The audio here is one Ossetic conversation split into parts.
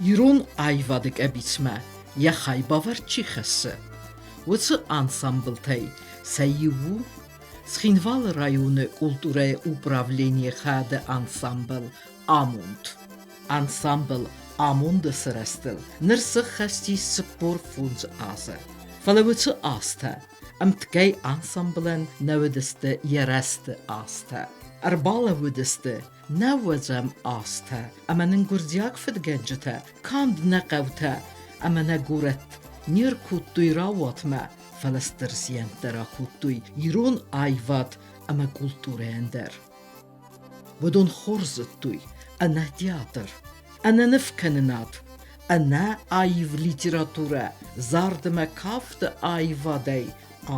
Ирон аивады къӕбицмӕ йӕ хайбавӕрд чи хӕссы, уыцы ансамблтӕй сӕ иу у Цхинвалы районы культурӕйы управленийы хайады ансамбль «Амонд». Ансамбль «Амонды» сырӕзтыл ныр сыххӕст ис 45 азы. Фӕлӕ уыцы азтӕ ӕмткӕй ансамблӕн нӕ уыдысты йӕ рӕзты азтӕ. Ӕрбалӕууыдысты нӕуӕдзӕм азтӕ ӕмӕ нын гуырдзиаг фыдгӕнджытӕ канд нӕ хъӕутӕ ӕмӕ нӕ горӕт не ркодтой раууатмӕ, фӕлӕ стыр зиӕнттӕ ракодтой ирон аивад ӕмӕ культурӕйӕн дӕр. Уыдон хорз зыдтой, ӕнӕ театр, ӕнӕ нывкӕнынад, ӕнӕ аив литературӕ, зард ӕмӕ кафты аивадӕй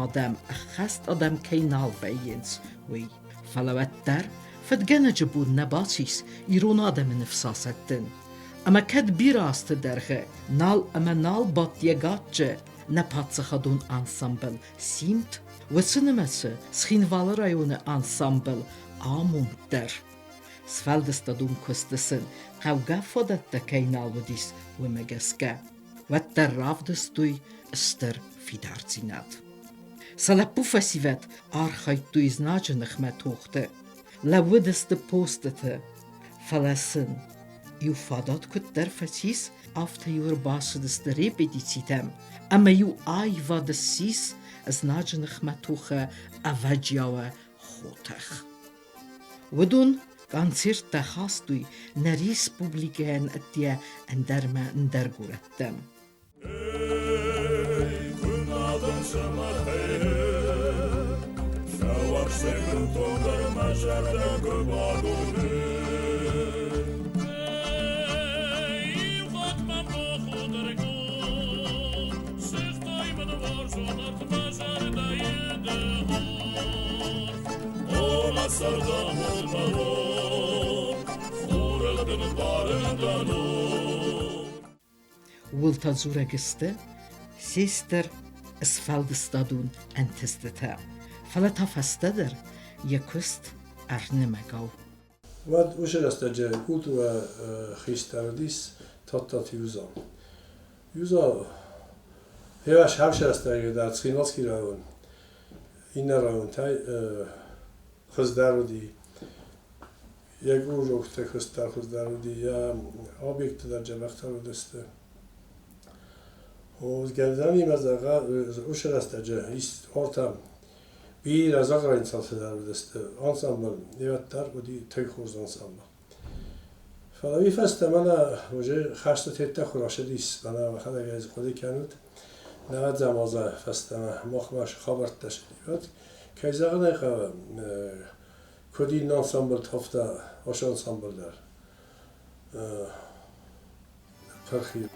адӕм ӕххӕст адӕм кӕй нал вӕййынц, уый. Фӕлӕ уӕддӕр фыдгӕнӕджы бон нӕ бацис ирон адӕмы ныфс асӕттын. Ӕмӕ кӕд бирӕ азты дӕргъы нал ӕмӕ нал бадт йӕ гаччы нӕ паддзахадон ансамбль «Симд», уыцы нымӕцы Цхинвалы районы ансамбль «Амонд» дӕр. Сфӕлдыстадон куысты сын хъӕугӕ фадӕттӕ кӕй нал уыдис, уымӕ гӕсгӕ уӕддӕр равдыстой стыр фидардзинад. Сӕ лӕппу фӕсивӕд архайдтой знаджы ныхмӕ тохты, лӕууыдысты постыты, фӕлӕ сын иу фадат куыддӕр фӕцис, афтӕ-иу ӕрбацыдысты репетицитӕм ӕмӕ-иу аивад ссис знаджы ныхмӕ тохы ӕвӕджиауы хотых. Уыдон концерттӕ хастой нӕ республикӕйӕн ӕдде ӕндӕрмӕ ӕндӕр горӕттӕм. Ууыл та дзурӕг сты се стыр сфӕлдыстадон ӕнтыстытӕ, фӕлӕ та фӕстӕдӕр йӕ куыст ӕрнымӕгау. Уӕд уыцы рӕстӕджы культурӕ хистӕр уыдис Тадтаты Юза. Юза хӕрз рӕстӕджы дӕр Цхинвалский район иннӕ районтӕй хуыздӕр уыди. Йӕ кружоктӕ хуыздӕр хуыздӕр уыди, йӕ объекттӕ дӕр дзӕбӕхдӕр уыдысты. Гӕрзанимӕ зӕгъа, уыцы рӕстӕджы ортӕ бирӕ зӕгъӕнцӕлтӕ дӕр уыдысты. Ансамбль уӕддӕр уыди тынг хорз ансамбль. Фӕлӕ уый фӕстӕ мӕнӕ уже хӕсты теттӕ куы рацыдис, мӕнӕ уӕхӕдӕг ӕй хъуыды кӕнут, нӕуӕдзӕм азы фӕстӕмӕ махмӕ хабӕрттӕ цыди, уӕд, кӕй зӕгъын ӕй хъӕуы, куыд иннӕ ансамбль афтӕ ацы ансамбль дӕр пырхи.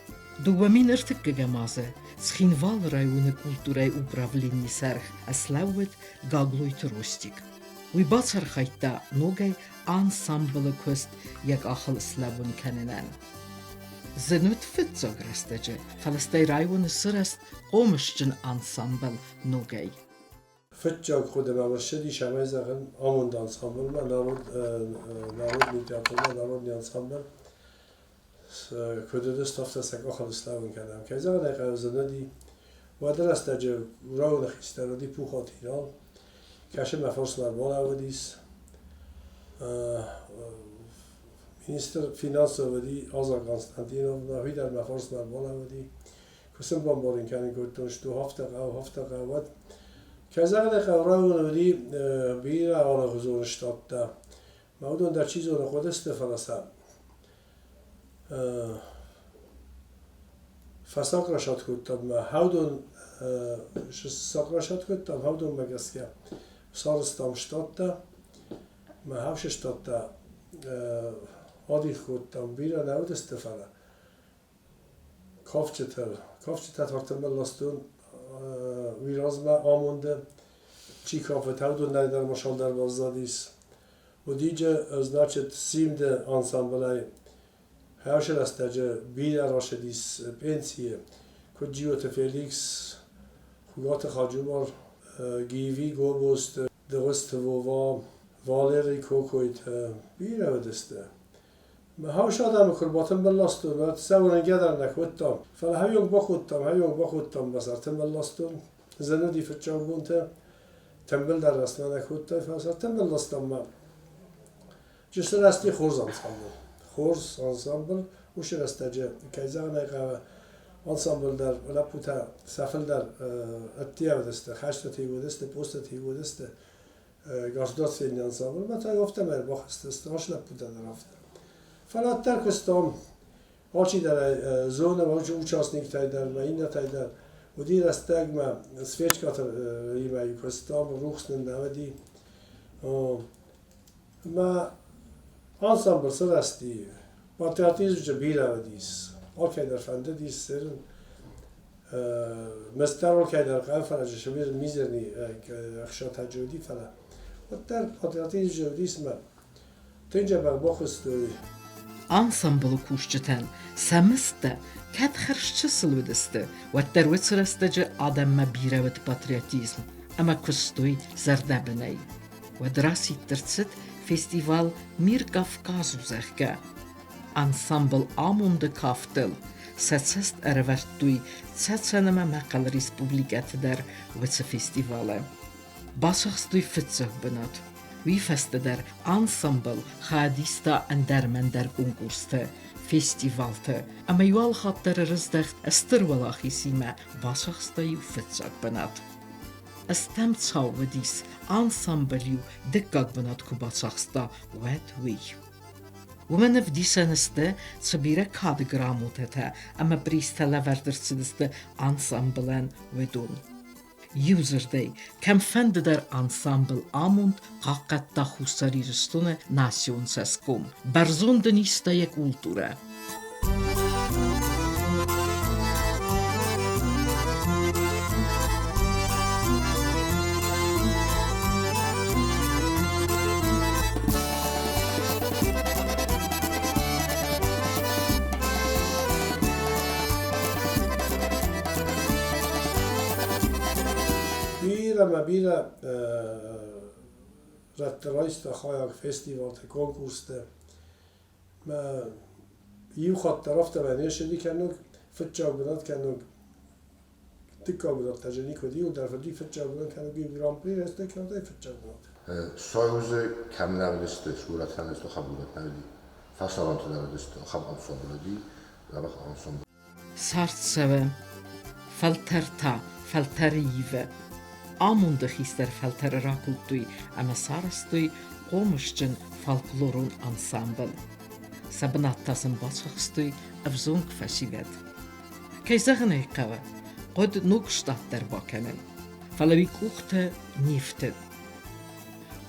2003 азы Цхинвалы районы культурӕйы управленийы сӕргъ слӕууыд Гаглойты Ростик. Уый бацархайдта ногӕй ансамблы куыст йӕ къахыл слӕууын кӕнынӕн. Зын уыд фыццаг рӕстӕджы, фӕлӕ стӕй районы сырӕзт хъомысджын ансамбль ногӕй. Фыццаг хъуыдымӕ ссыдис ӕмӕ зӕгъын, амонд ансамблмӕ, народ, народный театрмӕ, народный ансамбль куыд уыдысты, афтӕ сӕ къухыл слӕууын кӕнӕм. Кӕй зӕгъын ӕй хъӕуы, зын уыди. Уӕды рӕстӕджы районы хистӕр уыди Пухаты Инал. Кӕсы мӕ фарсмӕ балӕууыдис. Министр финансов уыди Аза Константиновна, уый дӕр мӕ фарсмӕ балӕууыди. Куы сын бамбарын кӕнын кодтон, что афтӕ хъӕуы, афтӕ хъӕуы, уӕд кӕй зӕгъын ӕй хъӕуы, районы уыди бирӕ алыгъуызон штаттӕ. Мӕ уыдон дӕр чи зоны хъуыдысты, фӕлӕ сӕ фӕсакрасат кодтам мӕ хӕудон сакрасат кодтам хӕудонмӕ гӕсгӕ сарӕзтам штаттӕ. Мӕ хӕфсы штаттӕ адих кодтам, бирӕ нӕ уыдысты, фӕлӕ кафджытӕ, кафджытӕ тартырмӕ ластон уый размӕ амонды чи кафыд, уыдонӕй дӕр ма цалдӕр баззадис. Уыдиджы, значит, Симды ансамблӕй хӕсы рӕстӕджы бирӕ рацыдис пенсийы, куыд Джиоты Феликс, Хугаты Хаджумар, Гиви Гобозты, Дыгъуызты Вова, Валери Кокойты, бирӕ уыдысты. Хауш адӕмы куы рбатымбыл ластон, уӕд сӕ уырнгӕ дӕр нӕ кодтам. Фӕлӕ хӕйонг бакодтам, хӕйонг бакодтам, мӕ сӕр тымбыл ластон. Зын уыди фыццаг бонтӕ, тымбыл дӕр рӕстмӕ нӕ кодтай, фӕлӕ сӕр тымбыл ластам мӕ. Чысыл рӕзти хорз ансамбль. Хорз ансамбль уыцы рӕстӕджы, кӕй зӕгъын ӕй хъӕуы, ансамбль дӕр лӕппутӕ сӕ фылдӕр ӕддейӕ уыдысты, хӕстытӕй уыдысты, постытӕй уыдысты. Государственный ансамбльмӕ та афтӕмӕй ӕрбахызтысты, ас лӕппутӕ дӕр афтӕ. Фӕлӕ ӕддӕр куыстам, алчидӕр ӕй зоны, участниктӕй дӕр ӕмӕ иннӕтӕй дӕр. Уыди рӕстӕгмӕ свечкаты имӕ куыстам, рухс нын нӕ уыди. Ӕмӕ ансамбль сырӕзти, патриотизмджы бирӕ уыдис, алкӕйдӕр фӕндыдис цӕрын. Мастер алкӕйдӕр къӕфӕрӕджы сывӕр мизерный ӕхсӕтӕджы уыди, фӕлӕ уӕддӕр патриотизмджы уыдис ӕмӕ тынг дзӕбӕх бахуыстой. Ансамблы кусджытӕн сӕ мыздтӕ кӕд хӕрзчысыл уыдысты, уӕддӕр уыцы рӕстӕджы адӕммӕ бирӕ уыд патриотизм ӕмӕ куыстой зӕрдӕбынӕй. Уӕд расидт ӕрцыд фестивал «Мир Кавказу», зӕгъгӕ. Ансамбль амонды кафтыл сӕ цӕст ӕрӕвӕрдтой Цӕцӕн ӕмӕ Мӕхъӕлы республикӕты дӕр уыцы фестивалы. Бацахстой фыццаг бынат. Уый фӕстӕ дӕр ансамбль хайадиста ӕндӕр-мӕндӕр конкурсты, фестивалты ӕмӕ иу алыхатт дӕр ӕрыздӕхт стыр уӕлахизимӕ, бацахста-иу фыццаг бынат. Стӕм цау уыдис, ансамбль-иу дыккаг бынат куы бацахста, уӕд уый. Уымӕн ӕвдисӕн сты, цы бирӕ кады грамотӕтӕ ӕмӕ призтӕ лӕвӕрд ӕрцыдысты ансамблӕн, уыдон. Иу дзырдӕй, кӕмфӕнды дӕр ансамбль амонд хъахъхъӕдта Хуссар Ирыстоны национ цӕсгом, бӕрзонд ын иста йӕ культурӕ. Бирӕ мӕ бирӕ рӕтты райста хайад фестивалты, конкурсты. Мӕ иу хатт дӕр афтӕмӕй не ссыди кӕнног, фыццаг бынат кӕнног, дыккаг бынат даже никуы уыди, дӕр фӕди фыццаг бынат кӕнног иу гран-при рӕстӕг кӕнтай фыццаг бынат. Союзы кӕм нӕ уыдысты, сурӕттӕ уыдысты, хӕбулӕт нӕ уыди, фӕсарӕнты нӕ уыдысты, ахӕм ансамбль уыди, дзӕбӕх ансамбль. Цард цӕуы, фӕлтӕр та фӕлтӕры ивы. Амонды хистӕр фӕлтӕры ракодтой ӕмӕ сарӕзтой хъомысджын фольклорон ансамбль. Сӕ бынат та сын бацахстой ӕвзонг фӕсивӕд. Кӕй зӕгъын ӕй хъӕуы, хъуыд ног штат дӕр бакӕнын, фӕлӕ уый къухты не фтыд.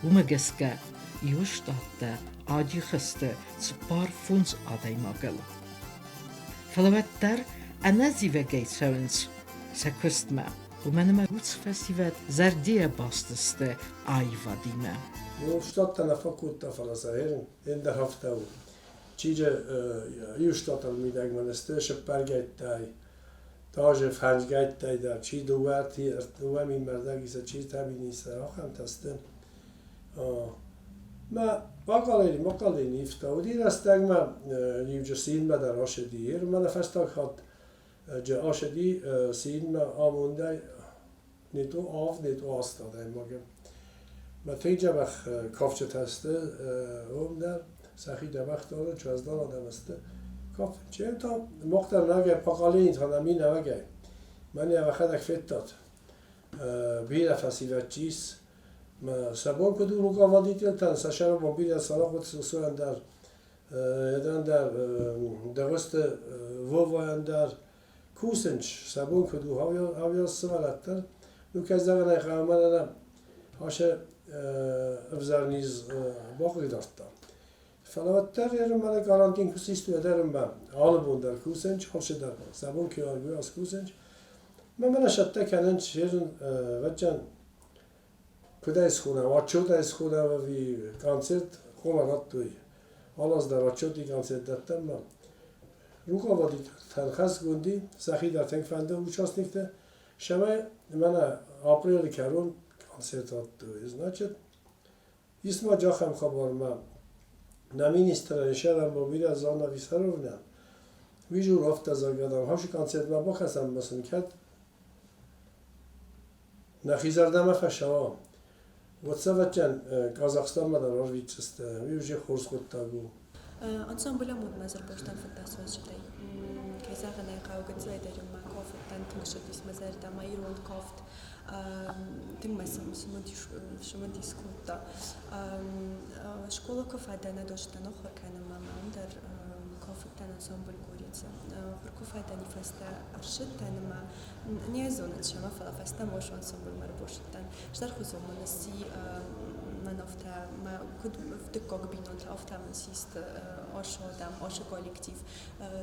Уымӕ гӕсгӕ иу штаттӕ адих сты 45 адӕймагыл. Фӕлӕ уӕддӕр ӕнӕзивӕгӕй цӕуынц сӕ куыстмӕ, уымӕн ӕмӕ уыцы фӕсивӕд зӕрдийӕ баст сты аивадимӕ. Ну, штаттӕ нӕ фӕкодта, фӕлӕ сӕ ӕндӕр афтӕ у. Чиджы иу штатыл мидӕгмӕ сты сыппӕргӕйттӕй, даже фӕндзгӕйттӕй дӕр, чи дыууӕ, 2 000 мӕрдӕг иса, чи 3 000 иса, ахӕмтӕ сты. Мӕ бакъалени, макъалени ивта. Уыди рӕстӕгмӕ иуджы цинмӕ дӕр ашыди. Мӕнӕ фӕстаг хатт ашыди цинмӕ амондӕй не то авд, не то аст адӕймаги. Мӕ тынг дзӕбӕх кафджытӕ сты уым дӕр, сӕхи дзӕбӕх дарынц, уӕздан адӕм сты. Кафджытӕ та мах дӕр нагӕй поколени та нӕм и нӕуӕгӕй. Мӕн йӕхӕдӕг федтат. Бирӕ фӕсивӕд чи ис, Сӕ бон куыд у руководительтӕн сӕ сӕрабон бирӕ цӕлахъуыд сусуӕн дӕр, едӕн дӕр, Дӕгъысты Вовайӕн дӕр кусынч, сӕ бон куыд у хауйас сывӕллӕттӕн. Ну, кӕй зӕгъын ӕй хъӕуы, мӕнӕ ашы ӕвзӕр низ бахъыгдардта. Фӕлӕ уӕддӕр ерын мӕнӕ карантин куы систы, уӕд ӕрын ба алы бон дӕр кусынч, алчи дӕр сӕ бон куы уас кусынч. Мӕ мӕнӕ сӕттӕ кӕнынч, ерын вӕджджан куыд ӕй схонӕм, отчет ӕй схонӕм ӕви концерт хъуамӕ радтой. Алаз дӕр отчеты концерт дӕттӕм ма. Руководитель хӕсгонди сӕхи дӕр тынг фӕнды участниктӕ, сӕмӕй мӕнӕ апрелы кӕрон концерт радтой. Значит, ис ма ахӕм хабар ма. На министра решала бирӕ Зана Виссаровна, Вижу афтӕ зӕгъгӕ, хауси концертмӕ бакӕсӕм ӕмӕ сын кӕд нӕхи зӕрдӕмӕ фӕцӕуа, уӕд сӕ Казахстанмӕ дӕр арвитдзысты. Уый уже хорз хъуыддаг у. Ансамбль амондмӕ зӕрбостӕн фӕддасуазджытӕй. Кӕй зӕгъын ӕй хъӕуы, гыццылӕй дӕр-иу мӕ кафыдтӕн тынг ссыдис мӕ зӕрдӕмӕ ирон кафт. Тынг мӕ цымыдис кодта. Скъола куы фӕдӕн, ӕдосдӕн ахуыр кӕнынмӕ мӕ уым дӕр кафыдтӕн ансамбль Горицы. Ахуыр куы фӕдӕн, фӕстӕ ӕрсыдтӕн ӕмӕ не зонын семӕ, фӕлӕ фӕстӕмӕ уыцы ансамбльмӕ ӕрбосыдтӕн. Стӕрхуызон мын сси мӕн афтӕ, мӕ куыд дыккаг бинонтӕ, афтӕ мын систы ашы адӕм, ашы коллектив.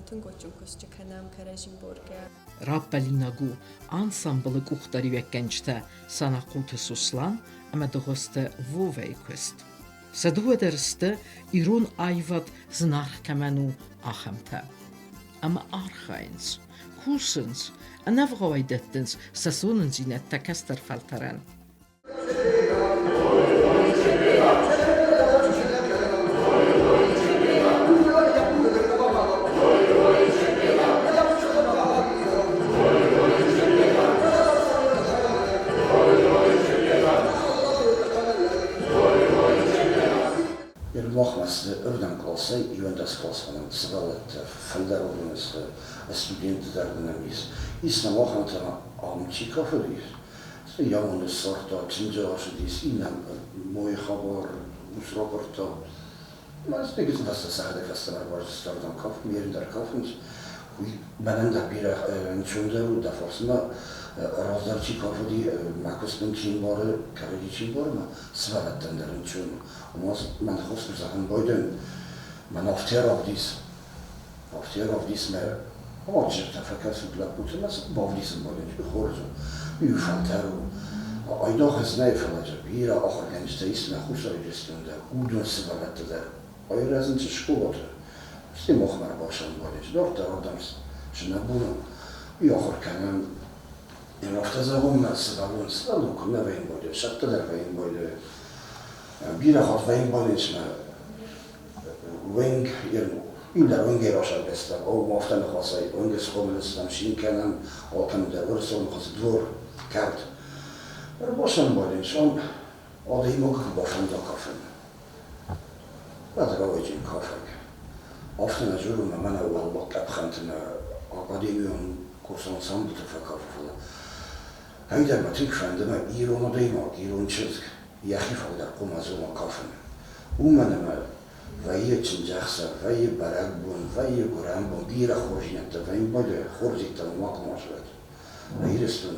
Тынг адджын куыстджы кӕнӕм кӕрӕдзи боргӕ. Раппӕлинаг у ансамблы къухдариуӕггӕнджытӕ Санахъоты Сослан ӕмӕ Дыгъуызты Вовӕйы куыст. Сӕ дыууӕ дӕр сты, ирон аивад зынаргъ кӕмӕн у, ахӕмтӕ. Ӕмӕ архайынц, кусынц, ӕнӕвгъауӕй дӕттынц сӕ зонындзинӕдтӕ кӕстӕр фӕлтӕрӕн. Махмӕ цы ӕвдӕм къласӕй 11 къласмӕ сывӕллӕттӕ фылдӕр уыдон сты, студентты дӕр нӕм ис. Ис нӕм ахӕмтӕ, ам чи кафыдис, Ямоны ссардта, чындзы ацыдис, иннӕ мойы хабар ус ракуырдта. Фӕстӕ сӕхӕдӕг фӕстӕмӕ ӕрбаздӕхтыстӕм кафын, ме рын дӕр кафынц. Уый мӕнӕн дӕр бирӕ ӕнцондӕр у, дӕ фарсмӕ раздӕр чи кафыди, мӕ куыст мын чи мбары, кӕрӕдзи чи мбары, мӕ сывӕллӕттӕн дӕр ӕнцон у. Ома мӕ ныхас куы зӕгъын байдайын, мӕн афтӕ равдис, афтӕ равдис мӕ чызджытӕ фӕкӕсут лӕппутӕ мӕ сын бавдисын байдайын, хорз у, иу фӕлтӕр у. Айдагъ ӕз нӕ, фӕлӕ дзы бирӕ ахуыргӕнджытӕ ис нӕ Хуссар Ирыстоны дӕр, уыдон сывӕллӕттӕ дӕр айрӕзынц скъолаты. Стӕй махмӕ ӕрбацӕуын байдайынц, дарддӕр адӕм цы нӕ бон у, уый ахуыр кӕнӕм. Афтӕ зӕгъон, мӕ сывӕллон, сывӕллон куыннӕ вӕййын байдайы, сӕттӕ дӕр вӕййын байдайы. Бирӕ хатт вӕййын байдайынц мӕ уӕнг, иу дӕр уӕнгӕй расайгӕ о, афтӕ ныхасӕй, уӕнгӕй схъомыл стӕм, цин кӕнӕм, алкӕмӕн дӕр уырысон ныхасы двор, кӕрт. Ӕрбацӕуын байдайынц, ам адӕймаг куы бафӕнда кафын, уӕд рауайдзӕн кафӕг. Афтӕ нӕ дзурын, ӕмӕ мӕнӕ уӕллаг къӕпхӕнты нӕ академион курсы ансамблты фӕкафы, фӕлӕ ӕндӕр мӕ тынг фӕнды мӕ ирон адӕймаг, ирон чызг йӕхи фылдӕр хъуамӕ зона кафын. Уымӕн ӕмӕ вӕййы чындзӕхсӕв, вӕййы бӕрӕгбон, вӕййы гуырӕнбон, бирӕ хорздзинӕдтӕ вӕййы бӕрӕг хорздзинӕдтӕ макуы ма суӕд. Ирыстон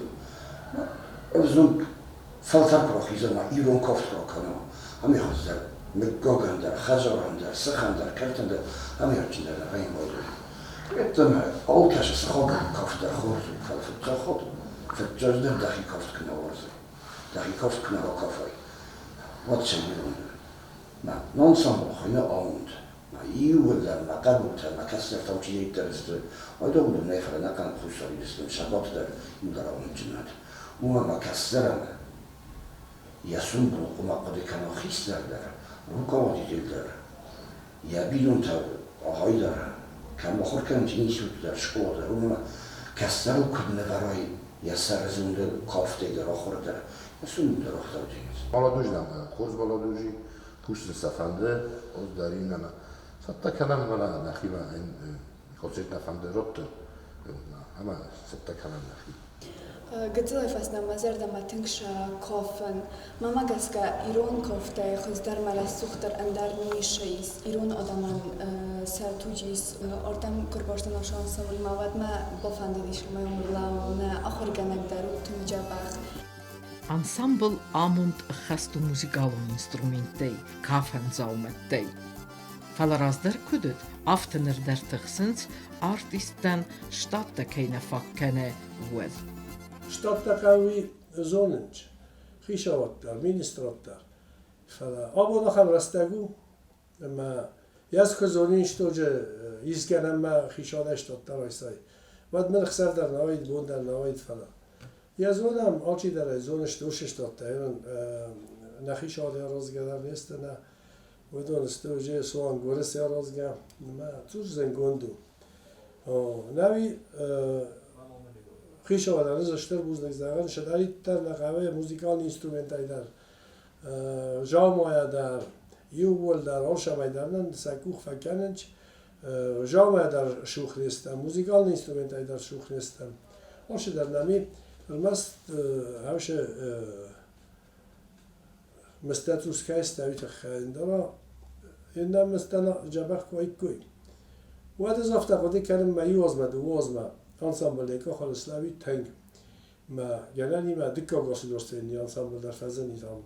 ӕвзонг фӕлтӕр куы рахиза ӕмӕ ирон кафт куы ракӕна, ӕмӕ хуыздӕр мыггагӕн дӕр, хӕдзарӕн дӕр, сыхӕн дӕр, кӕртӕн дӕр ӕмӕ адджындӕр нӕ вӕййы байдайы. Йеддӕмӕ алкӕцы сыхаг кафт дӕр хорз у, фӕлӕ фыццаг хатт, фыццаджыдӕр дӕхи кафт куы нӕ уарзай, дӕхи кафт куы нӕ ракафай, уӕд цӕй ирон у? Мӕ ансамбль хуыйны Амонд. Мӕ иууылдӕр мӕ хъӕбултӕ, мӕ кӕстӕртау чидӕриддӕр сты, айдагъ уыдон нӕ, фӕлӕ ӕнӕхъӕн Хуссар Ирыстон сабаты дӕр иугӕр амондджын уӕд. Уымӕ мӕ кӕстӕрӕн йӕ сомбон хъуамӕ хъуыды кӕна хистӕр дӕр, руководитель дӕр, йӕ бинонтӕ агъай дӕр, кӕм ахуыр кӕнынц институты дӕр, скъола дӕр, уымӕ кӕстӕрыл куыд нывӕрай йӕ сӕры зондыл кафтӕй дӕр, ахуыры дӕр, йӕ сомбон дӕр ӕгъдаудзинад. Молодежь нӕм хорз молодежи кусын сӕ фӕнды, ӕз дӕр иннӕмӕ цӕттӕ кӕнӕм, фӕлӕ нӕхимӕ концерт нӕ фӕнды родты ӕмӕ цӕттӕ кӕнӕм нӕхи. Гыццылӕй фӕстӕмӕ зӕрдӕмӕ тынг сӕ кафын. Мӕмӕ гӕсгӕ ирон кафтӕй хуыздӕр мӕ рӕсугъддӕр ӕндӕр ницы ис. Ирон адӕмӕн сӕ туджы ис. Ардӕм куы рбастон ансамбльмӕ, уӕд мӕ бафӕндыдис ӕмӕ уым нӕ ахуыргӕнӕг дӕр у тынг дзӕбӕх. Ансамбль амонд ӕххӕст у музыкалон инструменттӕй, кафӕн дзаумӕттӕй. Фӕлӕ раздӕр куыд уыд, афтӕ ныр дӕр тыхсынц, артисттӕн штаттӕ кӕй нӕ фаг кӕны, уӕд. Штаттӕ хъӕуы зонынц хицауад дӕр, министрад дӕр. Фӕлӕ абон ахӕм рӕстӕг у, ӕмӕ йӕ куы зонин, что же искӕнӕмӕ хицауадӕй штаттӕ райсай, уӕд мын ӕхсӕв дӕр нӕ уаид, бон дӕр нӕ уаид, фӕлӕ йӕ зонӕм, алчидӕр ӕй зоны, что штаттӕ нӕ хицауады аразгӕ дӕр не сты, нӕ. Уыдон сты уже суанг Уӕрӕсе аразгӕ, ӕмӕ цъус зӕнгонд у. Науи хицауадӕн ӕз стыр бузныг зӕгъын, сӕдӕриддӕр нӕ хъӕуы музыкалон инструментӕй дӕр, дзаумайӕ дӕр, иууылдӕр, алцӕмӕй дӕр нын сӕ къух фӕкӕнынц. Дзаумайӕ дӕр сух не стӕм, музыкалон инструментӕй дӕр сух не стӕм. Алцыдӕр нӕм и, ӕрмӕст хӕусы Мыстӕ цъусгай стауи тыххӕй, ӕндӕра иннӕ мыстӕн дзӕбӕх куы уаиккой. Уӕд ӕз афтӕ хъуыды кӕнын мӕ иу азмӕ, дыууӕ азмӕ ансамбль Экохолослави тынг мӕ гӕнӕнимӕ дыккаг государственный ансамбль дӕр фӕзыни там.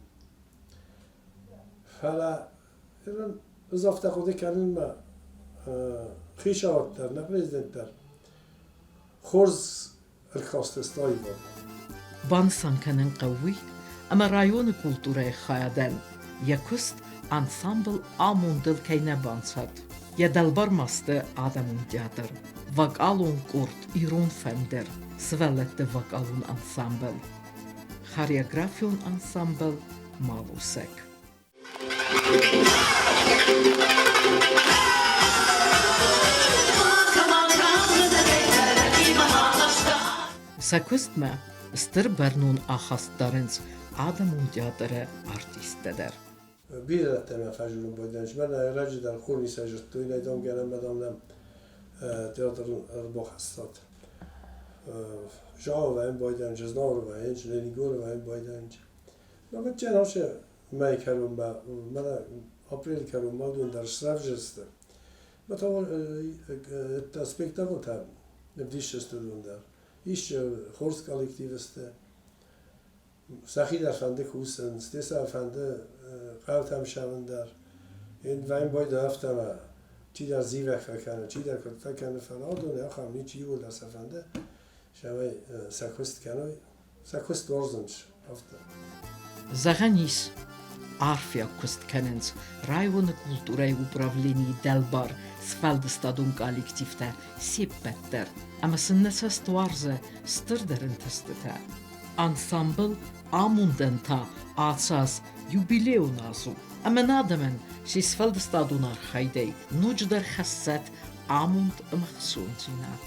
Фӕлӕ ӕз афтӕ хъуыды кӕнын мӕ хицауад дӕр, нӕ президент дӕр хорз ӕркастысты аивад. Банысан кӕнын хъӕуы уый, ӕмӕ районы культурӕйы хайадӕн йӕ куыст ансамбль амондыл кӕй нӕ банцад. Йӕ дӕлбар ма сты адӕмон театр, вокалон къорд «Ирон фӕндыр», сывӕллӕтты вокалон ансамбль, хореографион ансамбль «Малусӕг». Сӕ куыстмӕ стыр бӕрнон ахаст дарынц адӕмон театры артисттӕ дӕр. Бирӕтӕ мӕ фӕзурын байдайынц. Мӕнӕ ӕрӕджы дӕр хурнисӕй зыдтой, нӕ дам гӕнӕн дам нӕм театр ӕрбахӕссат. Жаовӕн байдайынц, Знауровӕн, Ленингоровӕн байдайынц. Мӕ вообще мӕй кӕронмӕ, мӕнӕ апрель кӕронмӕ уыдон дӕр сравзӕрсты. Это спектакльтӕ ӕвдисдзысты уыдон дӕр. Ис хорз коллектив сты. Сӕхи дӕр фӕнды кусын, сте сӕ фӕнды хъӕутӕм цӕуын дӕр. Вӕйн бойдӕ афтӕмӕ чидӕр зивӕг фӕкӕны, чидӕр куыд фӕкӕны, фӕлӕ уыдон ахӕм ничи иууылдӕр сӕ фӕнды, цӕмӕй сӕ куыст кӕной. Сӕ куыст уарзынц афтӕ. Зӕгъӕн ис, арфиаг куыст кӕнынц районы культурӕйы управленийы дӕлбар сфӕлдыстадон коллективтӕ се ппӕт дӕр ӕмӕ сын нӕ цӕст уарзы стырдӕр ӕнтыстытӕ. Ансамбль амондӕн та ацы аз юбилейон аз у ӕмӕ нӕ адӕмӕн се сфӕлдыстадон архайдӕй ноджыдӕр хӕссӕт амонд ӕмӕ хцондзинад.